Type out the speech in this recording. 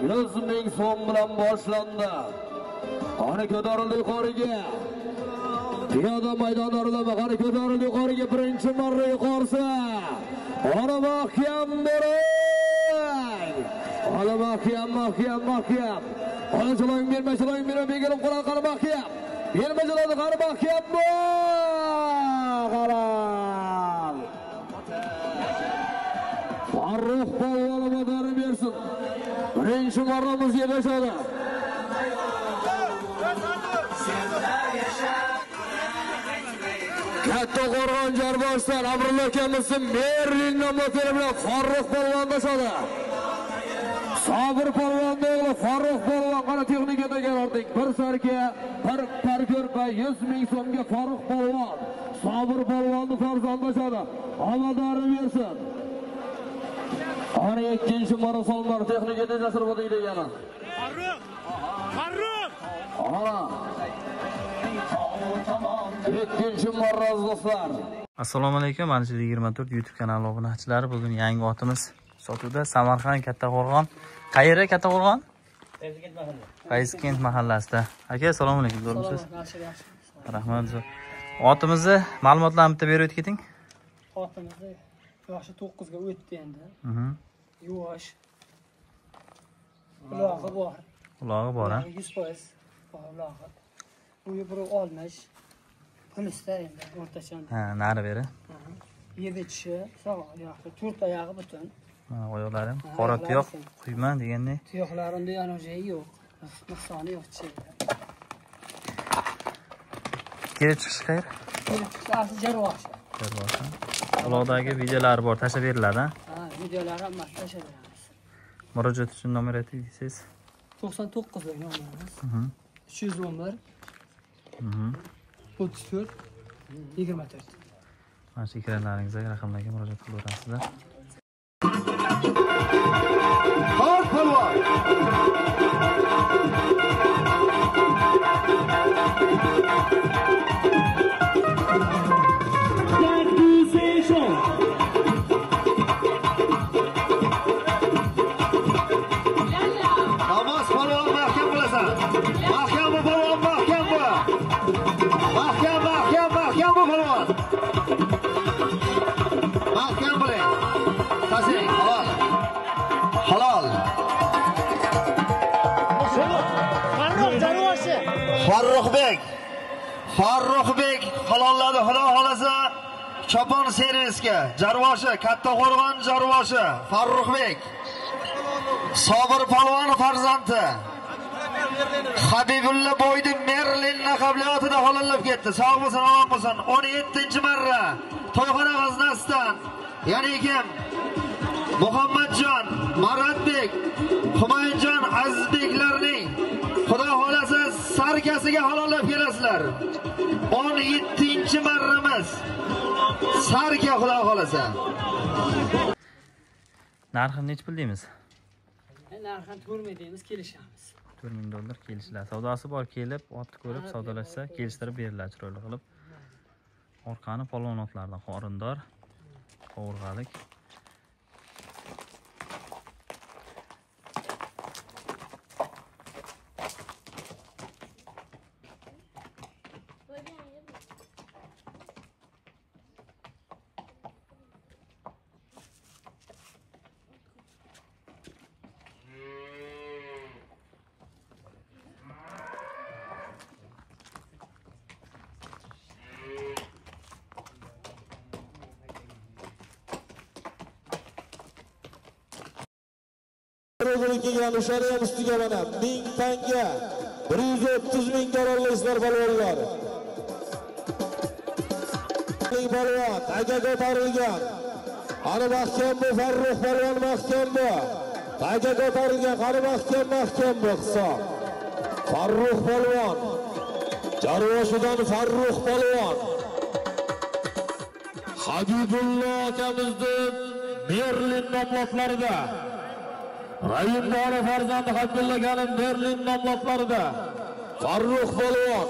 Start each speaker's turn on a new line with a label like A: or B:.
A: 100 ming so'm bilan boshlandi. Qani ko'tarildi yuqoriga. Piyoda maydonlarida qani ko'tarildi yuqoriga, birinchi marra yuqorisi. Qani mahkam bo'ring. Qani mahkam, mahkam, mahkam. Qani chiroying berma, chiroying berma, begilim qo'laq qani mahkam. Berma chiroyni qani mahkam bu. Qarang. Farruh polvon madari bersin. Birinchi marramizga yetishadi. Kattaqo'rg'on Jarboshdan Abdulla akamizni Merlin nomlari bilan Farruh polvon tashadi. Sobir polvon o'g'li Farruh polvon qara texnikada kelardik. Bir sarka, bir parko'rpa 100 ming so'mga Farruh polvon. Sobir polvonni farzandi tashadi. Omadari bersin. Qara ikkinchi marra sonlar texnikada jasur bo'ldi yana.
B: Farruh! Farruh!
A: Ana. Ikkinchi marra do'stlar.
C: Assalomu alaykum, Alisher 24 YouTube kanali obunachilari. Bugun yangi otimiz sotuvda. Samarqand Kattaqo'rg'on. Qayerda Kattaqo'rg'on? Fayzkent mahallasida. Aka, assalomu alaykum, zo'rmisiz? Rahmat. Otimizni ma'lumotlarini bitta berib o'tib keting.
D: Otimizni yoshi 9 ga o'tdi endi. Yuvosh. Ulog'i bor.
C: Ulog'i bor, ha?
D: 100% bor ulog'i. Bu bir olmish. Pulsda endi o'rtacha.
C: Ha, nari beri.
D: Yeb ichishi sog'liq yaxshi, to'rt oyog'i butun.
C: Ha, oyoqlari ham qora tuyoq, quyma degandek.
D: Tuyoqlari unda yana yo'q. Nuqsoni yo'q ichida.
C: Kelib chiqishi qayer?
D: Kelib chiqishi asli Jarvosh.
C: Jarvosh. Uloqdagi videolar bor, tashlab beriladi, ha?
D: Ha, videolar hammasi tashlab beramiz.
C: Murojaat uchun nomer ayting desangiz.
D: 99 nomerimiz. 311 34 24.
C: Mana shu ekranlaringizga raqamlarga murojaat qilaverasizlar.
A: Xor polvon.
E: Namoz polvon mahkam bo'lasan. Mahkam bu polvon, mahkam bu. Mahkam, mahkam, mahkam bu polvon. Mahkam bo'ling. Tashlang, halol. Halol.
B: Farruh Jarvoshi.
E: Farruhbek. Farruhbek halolladi, xudo xolasa Chopon servisga. Jarvoshi, Kattaqo'rg'on Jarvoshi, Farruhbek. Sobir polvon farzandi. Habibulla Boydi Merlin laqabli otida halollab ketdi. Sog' bo'lsin, omon bo'lsin. 17-marra to'yxona g'aznasidan, ya'ni kim? Muhammadjon, Maratbek, Humayunjon Azizbeklarning Xudo xolasa sarkasiga halollab kelasizlar. 17-marramiz. Sarka Xudo xolasa.
C: Narxini necha pul deymiz?
D: Narxini 4 ming deymiz, kelishamiz.
C: 4000 dollar kelishiladi. Savdosi bor, kelib, otni ko'rib, savdolashsa, kelishtirib beriladi chiroyli qilib. Orqani polvon otlardan qorindor, qovurg'alik.
F: Kelgan o'shani ham ustiga mana 1000 tanga 130 ming dollarliklar polvonlar. Polvon taga ko'tarilgan. Qani mahkam bu Farruh polvon, mahkam bu. Taga ko'tarilgan, qani mahkam, mahkam bu hisob. Farruh polvon. Jarvoshidan Farruh polvon. Habibulla akamizni Merlin nomlotlarida. Rahim bola farzandi Habibulla akaning Merlin nomlotlarida. Farruh polvon.